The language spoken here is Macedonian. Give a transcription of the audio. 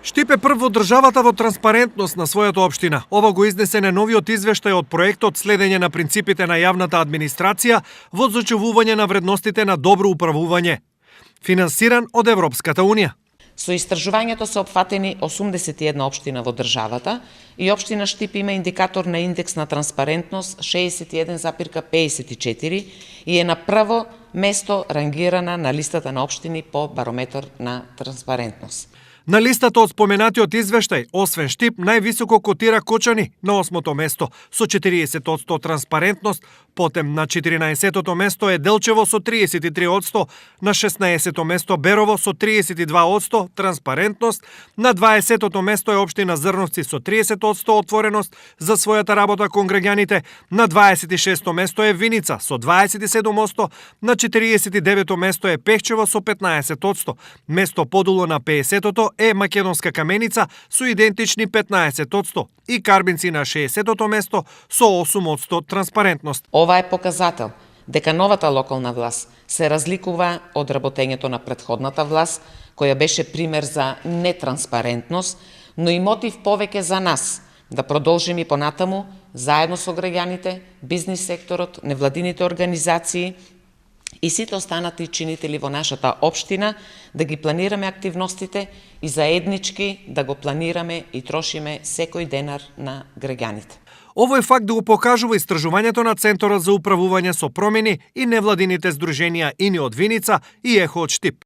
Штип е прв во државата во транспарентност на својата општина. Ова го изнесе на новиот извештај од проектот Следење на принципите на јавната администрација во зачувување на вредностите на добро управување, финансиран од Европската Унија. Со истражувањето се опфатени 81 општина во државата и општина Штип има индикатор на индекс на транспарентност 61,54 и е на прво место рангирана на листата на општини по барометар на транспарентност. На листата од споменатиот извештај, освен Штип, највисоко котира Кочани на 8-то место со 40% транспарентност, потем на 14-тото место е Делчево со 33%, на 16-то место Берово со 32% транспарентност, на 20-тото место е општина Зрновци со 30% отвореност за својата работа кон граѓаните, на 26-то место е Виница со 27%, на 49-то место е Пехчево со 15%, место подолу на 50-тото е Македонска Каменица со идентични 15% и Карбинци на 60-тото место со 8% транспарентност. Ова е показател дека новата локална власт се разликува од работењето на претходната власт, која беше пример за нетранспарентност, но и мотив повеќе за нас да продолжиме и понатаму, заедно со граѓаните, бизнис секторот, невладините организации и сите останати чинители во нашата општина, да ги планираме активностите и заеднички да го планираме и трошиме секој денар на граѓаните. Овој факт да го покажува истражувањето на Центарот за управување со промени и невладините здруженија ИНИ од Виница и ЕХО од Штип.